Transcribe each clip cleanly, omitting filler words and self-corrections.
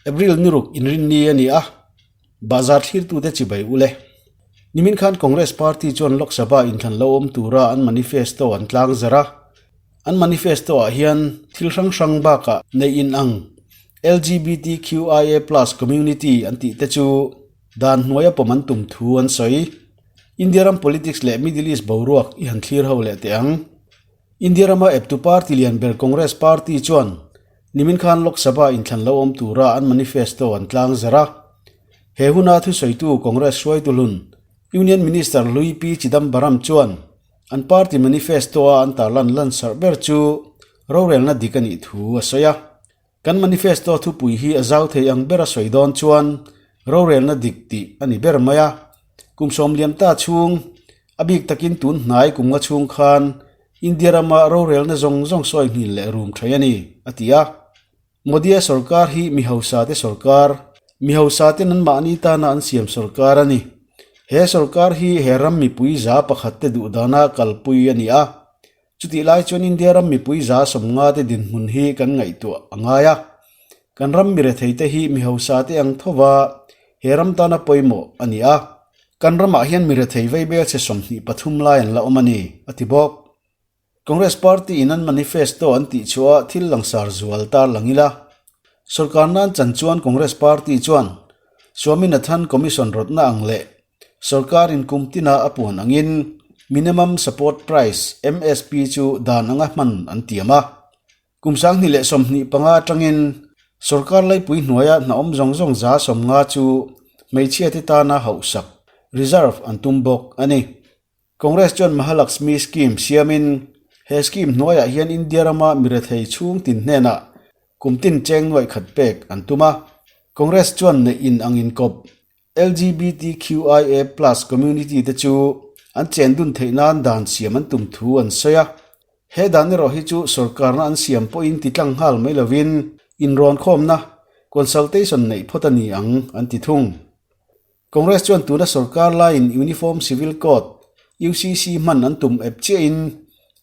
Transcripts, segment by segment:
April ni ruk inrinni a ni a, bahzar thlirtute chibai u le. Nimin khan Congress party chuan Lok Sabha inthlan lo awm tura an manifesto an tlang zar a. An manifesto ah hian thil hrang hrang bakah neih inang LGBTQIA plus community an tih te chu dan hnuaia pawm an tum thu an sawi. India ram politics leh Middle East boruak i han thlir ho leh teh ang. India rama eptu party lian ber Congress party chuan nimin khan Lok Sabha inthlan lo awm tura an manifesto an tlang zar a. He huna thusawitu Congress hruaitu hlun Union Minister Hlui P Chidambaram chuan an party manifesto-a an tarlan lansarh ber chu rorelna dik a nih thu a sawi a. Kan manifesto thupui hi a zau thei ang bera sawi dawn chuan rorelna dik tih a ni ber mai a. Kum sawmliam ta chhung, a bik takin tun hnai kum nga chhung khan India rama rorelna zawng zawng sawi hnin leh rum thei a ni, a ti a. Modi-a sorkar hi mi hausa te sorkar, mi hausa ten anmahni tana an siam sorkar a ni. He sorkar hi he ram mipui za pakhat te duhdana kalpui a ni a. Chutih lai chuan India ram mipui za sawmnga te dinhmun hi kan ngaihtuah a ngai a. Kan ram mirethei te hi mi hausa te ang thova he ram tana pawimawh a ni a. Kan ramah hian mirethei veibel chhe 23 lai an la awm a ni, a ti bawk. Congress party in an manifesto an tih chhuah thil langsar zual tar lang ila. Sorkar nan chan chuan Congress party chuan Swaminathan Commission rawtna ang leh Sorkarin kum tina a puan angin Minimum Support Price, MSP, chu dan anga hman an tiam a. Kum 2025 atangin sorkar laipui hnuaia hnaawm zawng zawng 50% chu hmeichhiate tana hauhsak, reserve, an tum bawk a ni. Congress chuan Mahalakshmi Scheme siamin he scheme hnuaiah hian India rama mirethei chhung tin hnenah kum tin cheng nuaih khat pek an tum a. Congress chuan neih in ang inkawp LGBTQIA plus community te chu an chen dun theih nan dan siam an tum thu an sawi a. He dan erawh hi chu sorkarna an siam pawhin ti tlang nghal mai lovin inrawnkhawmna, consultation, neih phawt a ni ang an ti thung. Congress chuan tuna sorkar laiin Uniform Civil Code, UCC, hman an tum ep chiahin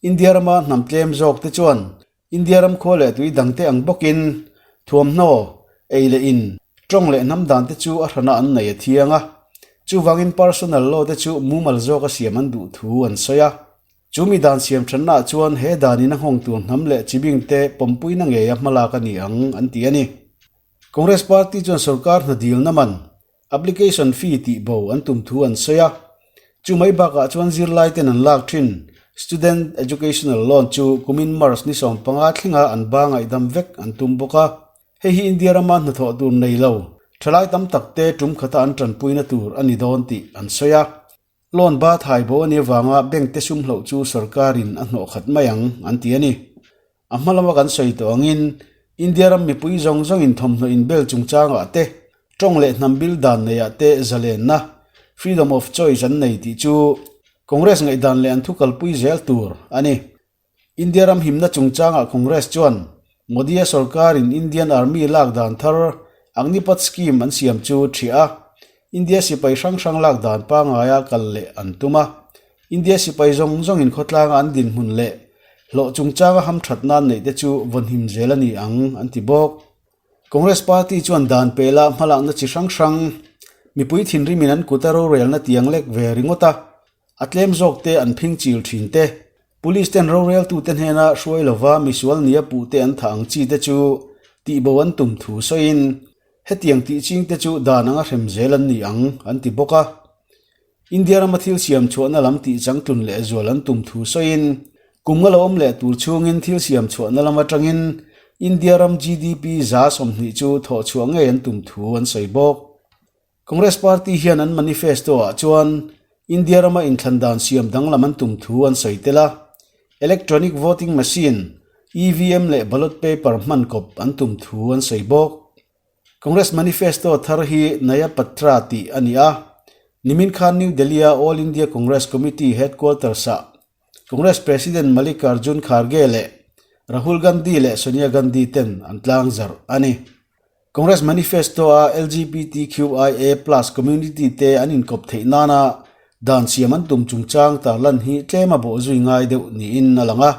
India rama hnam tlem zawk te chuan India ram khua leh tui dangte ang bawkin thuamhnaw, ei leh in, tawng leh hnam dante chu a hrana an nei a thiang a. Chuvangin personal law te chu mumal zawka siam an duh thu an sawi a. Chu mi dan siam thannaah chuan he danin a nghawng tur hnam leh chibingte pawmpuina ngeia hmalak a ni ang an ti a ni. Congress party chuan sorkar hna dilna man, application fee, tih bo an tum thu an sawi a. Chu mai bakah chuan zirlaiten an lak thin Student Educational Loan chu kumin March ni 15 thlenga an ba ngaihdam vek an tum bawk a. Hei hi India rama hnathawh tur nei lo, thalai tam takte tum khata an tanpuina tur a ni dawn tih an sawi a. Loan ba thai bo a nih avanga bank te sum hloh chu sorkarin a hnawh khat mai ang an ti a ni. A hma lama kan sawi tawh angin India ram mipui zawng zawngin thawmhnaw inbel chungchangah te, tawng leh hnam bil dan neiah te zalenna, freedom of choice, an nei tih chu Congress ngaihdan leh an thu kalpui zel tur a ni. India ram himna chungchangah Congress chuan Modi-a sorkarin Indian Army lak dan thar Agnipath scheme an siam chu ṭhiah a, India sipai hrang hrang lak dan pangaia kal leh an tum a. India sipai zawng zawngin khawtlanga an dinhmun leh hlawh chungchanga hamṭhat nan neihte chu vawnhim zel a ni ang an ti bawk. Congress party chuan dan pela hmalakna chi hrang hrang mipui thinrimin an kuta rorelna tiang lek ve ringawt a, A tlem zawk te an phing chil thin te, Police ten roreltute hnena hruai lova misual nia puh te an thah ang chi te chu tihbo an tum thu sawiin hetiang tih ching te chu dan anga hrem zel an ni ang an ti bawk a. India rama thil siam chhuahna lam tih changtlun leh zual an tum thu sawiin kum nga lo awm leh tur chhungin thil siam chhuahna lam atangin India ram GDP 20% chu thawh chhuah ngei an tum thu an sawi bawk. Congress party hian an manifesto-ah chuan India rama inthlan dan siam danglam an tum thu an sawi tel a, electronic voting machine, EVM, leh ballot paper hman kawp an tum thu an sawi bawk. Congress manifesto thar hi Naya Patra tih a ni a, nimin khan New Delhi-a All India Congress Committee headquarters-ah Congress President Mallikarjun Kharge leh Rahul Gandhi leh Sonia Gandhi ten an tlangzarh a ni. Congress Manifesto-a LGBTQIA plus community te an inkawp theih nana dan siam an tum chungchang tarlan hi tlem a bawhzui ngai deuh niin a lang a.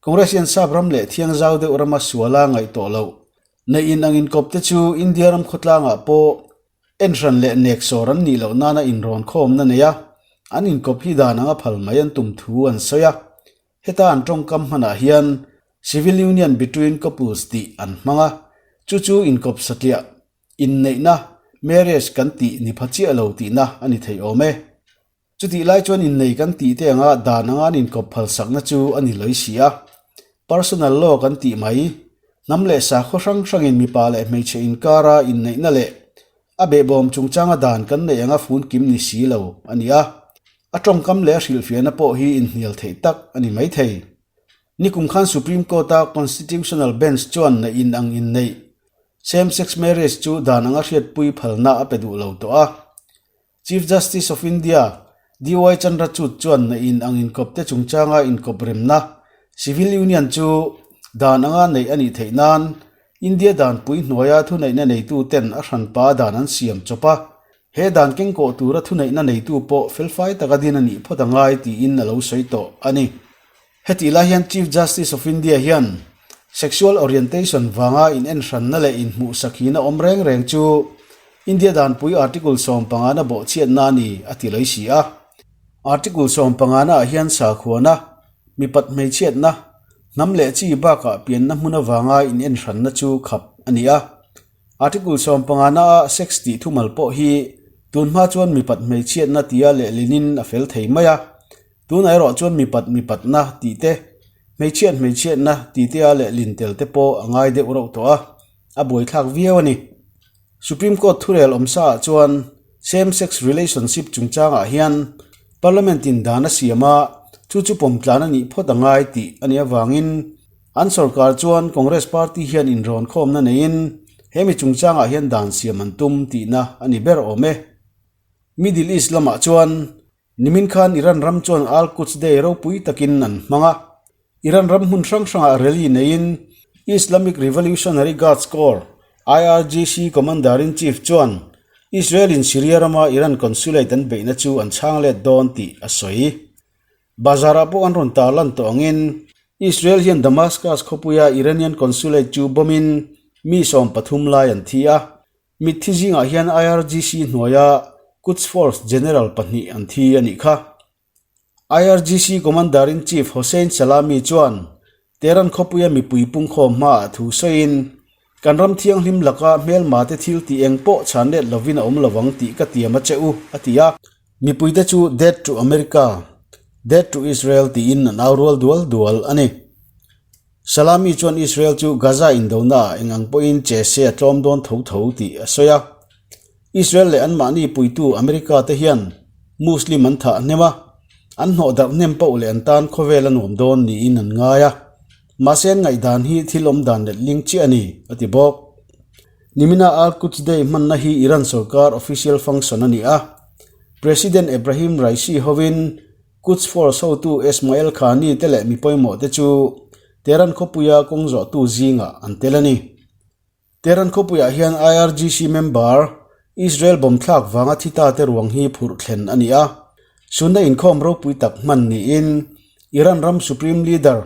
Congress hian sap ram leh thiangzau deuh rama suala ngaih tawh loh. Neih in ang inkawp te chu India ram khawtlangah pawh en hran leh nek sawr an nih loh nana inrawn khawmna nei a, an inkawp hi dan anga phal mai an tum thu an sawi a. Heta an tawngkam hmanah hian Civil Union Between Couples tih an hmang a, chu chu inkawp satliah inneihna, marriage, kan tih ni pha chiah lo tihna a ni thei awm e. Chutih lai chuan innei kan tih te anga dan anga an inkawp phalsakna chu a ni lawih si a. Personal law kan tih mai, hnam leh sakhaw hrang hrangin mipa leh hmeichhe inkara inneihna leh a behbawm chungchanga dan kan neih anga funkim ni si lo a ni a. A tawngkam leh a hrilhfiahna pawh hi inhnial theih tak a ni maithei. Nikum khan Supreme Court-a Constitutional Bench chuan neih in ang inneih, same-sex marriage, chu dan anga hriatpui phalna a pe duh lo tawh a. Chief Justice of India, DY Chandrachud chuan neih in ang inkawpte chungchanga inkawp remna, Civil Union chu dan anga neih a nih theih nan India danpui hnuaia thuneihna neitu ten a hranpa dan an siam chawp a, he dan kengkawh tura thuneihna neitu pawh felfai taka din a nih phawt a ngai tiin a lo sawi tawh a ni. Hetih lai hian Chief Justice of India hian sexual orientation vanga inenhranna leh inhmuhsakhina awm reng reng chu India danpui Article sawmpangana bawhchhiatna a ni a ti lei si a. Article sawmpangana ah hian sakhuana, mipat hmeichhiatna, hnam leh chi bakah pianna hmun avanga inenhranna chu khap a ni a. Article sawmpangana a sex tih thumal pawh hi tunhma chuan mipat hmeichhiatna tia lehlinin a fel thei mai a. Tunah erawh chuan mipat mipatna tih te, hmeichhiat hmeichhiatna tih te a lehlin tel te pawh a ngai deuh rauh tawh a, a buaithlak viau a ni. Supreme Court thurel awmsa ah chuan same sex relationship chungchangah hian Parliament in dan a siam a, chu chu pawm tlan a nih phawt a ngai tih a nih avangin an sorkar chuan Congress party hian inrawn khawmna neiin he mi chungchangah hian dan siam an tum tihna a ni ber awm e. Middle East lamah chuan Nimin khan Iran ram chuan Al-Quds Day ropui takin an hmang a. Iran ram hmun hrang hrangah rally neiin Islamic Revolutionary Guards Corps, IRGC, Commander-in-Chief chuan Israel-in Syria rama Iran consulate an beihna chu an chhang let dawn tih a sawi. Bazarah pawh an rawn tarlan tawh angin Israel hian Damascus khawpuia Iranian consulate chu bomb-in mi 13 lai an thi a. Mitthi zingah hian IRGC hnuaia Quds Force General pahnih an thi a nih kha. IRGC Commander-in-Chief Hossein Salami chuan Tehran khawpuia mipui pungkhawm hmaah thu sawiin, Kan ram thianghlim laka hmelmate thil tih eng pawh chhan let lovin a awm lovang tih ka tiam a che u, a ti a. Mipuite chu Death to America, Death to Israel tiin an au rual dual dual a ni. Salami chuan Israel chu Gaza indonaah eng ang pawhin che se a tlawm dawn tho tho tih a sawi a. Israel leh anmahni puitu America te hian Muslim an thah hnem a, an hnawh darh hnem poh leh an tan khawvel a nuam dawn niin an ngai a. Mahse an ngaihdan hi thil awm dan letling chiah a ni, a ti bawk. Nimina Al-Quds Day hmanna hi Iran sorkar official function a ni a. President Ebrahim Raisi hovin Quds Force hotu Esmail Khani te leh mi pawimawh te chu Tehran khawpuia kawng zawhtu zingah an tel a ni. Tehran khawpuiah hian IRGC member Israel bomb thlak vanga thi ta te ruang hi phurh thlen a ni a. Sunna inkhawm ropui tak hman niin Iran ram Supreme Leader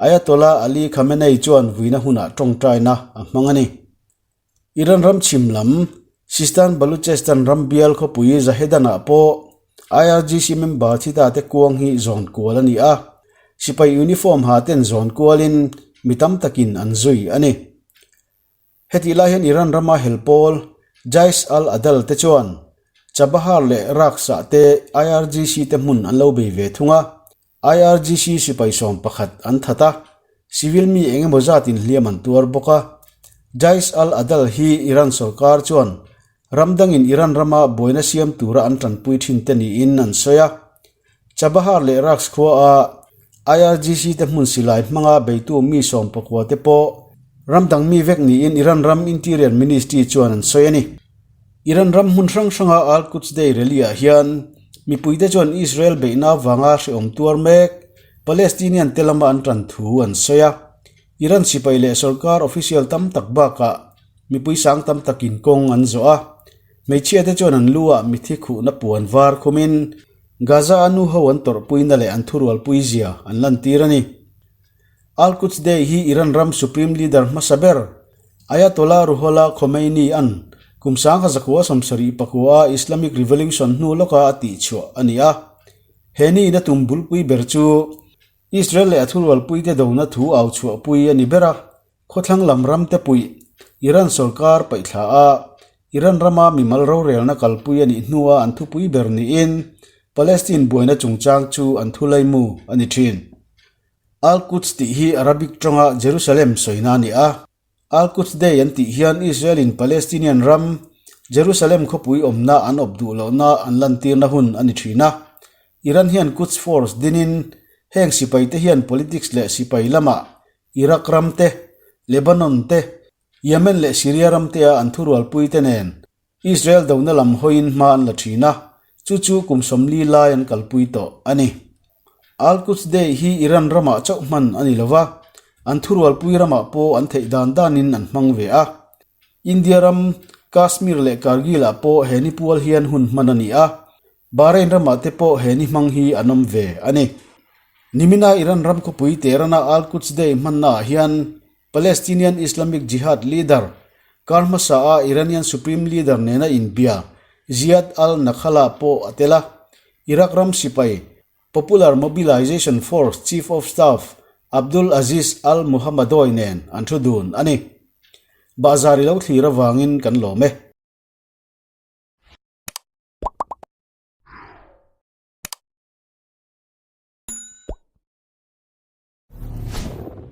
Ayatollah Ali Khamenei chuan vuina hunah tawngtaina a hmang a ni. Iran ram chhim lam, Sistan Baluchestan ram bial khawpui Zahedan-ah pawh IRGC member thi ta te kuang hi zawn kual a ni a, sipai uniform ha ten zawn kualin mi tam takin an zui a ni. Hetih lai hian Iran rama hel pawl Jaish al-Adl te chuan Chabahar leh Raqs-ah te IRGC te hmun an lo bei ve thung a, IRGC sipai sawm pakhat an that a, civil mi eng emaw zatin hliam an tuar bawk a. Jaish al-Adl hi Iran sorkar chuan ram dangin Iran rama buaina siam tura an tanpui thin te niin an sawi a. Chabahar leh Raqs khua a IRGC te hmun silai hmanga beitu mi 19 te pawh ram dang mi vek niin Iran ram Interior Ministry chuan an sawi a ni. Iran ram hmun hrang hranga Al-Quds Day rally-ah hian mipuite chuan Israel beihna avanga hrehawm tuar mek Palestinian te lama an tan thu an sawi a. Iran sipai leh sorkar official tam tak bakah mipui sang tam takin kawng an zawh a. Hmeichhia te chuan an lu ah mithi khuhna puan var khumin Gaza-a nu ho an tawrhpuina leh an thurualpui zia an lantir a ni. Al-Quds Day hi Iran ram Supreme Leader hmasa ber. Ayatollah Ruhollah Khomeini-a'n kum 1979-a Islamic Revolution hnu lawka a tihchhuah a ni a. He niin a tum bulpui ber chu Israel leh a thurualpuite dona thu au chhuahpui a ni ber a, khawthlang lam ramte puih Iran sawrkar paihthla a, Iran rama mimal rorelna kalpui a nih hnua an thupui ber niin Palestine buaina chungchang chu an thulaimu a ni thin. Al-Quds tih hi Arabic tawnga Jerusalem sawina a ni a. Al-Quds Day an tih hian Israel-in Palestinian ram Jerusalem khawpui awmna an awp duh lohna an lantirna hun a ni thin a. Iran hian Quds Force dinin heng sipaite hian politics leh sipai lamah Iraq ram te, Lebanon te, Yemen leh Syria ram tea an thurualpuite nen Israel dona lam hawiin hma an la thin a, chu chu kum 40 lai an kalpui tawh a ni. Al-Quds Day hi Iran ramah chauh hman a ni lo va, an thurualpui ramah pawh an theih dan danin an hmang ve a. India ram Kashmir leh Kargil-ah pawh he ni pual hian hun hman a ni a, Bahrain ramah te pawh he ni hmang hi an awm ve a ni. Nimina Iran ram khawpui Tehran-a Al-Quds Day hmannaah hian Palestinian Islamic Jihad leader, kar hmasa a Iranian Supreme Leader nena inbia Ziad al-Nakhalah pawh a tel a. Iraq ram sipai, Popular Mobilization Force Chief of Staff Abdul Aziz al-Muhammadoy nen an thu dun a ni. Bahzar i lo thlir avangin kan lawm e.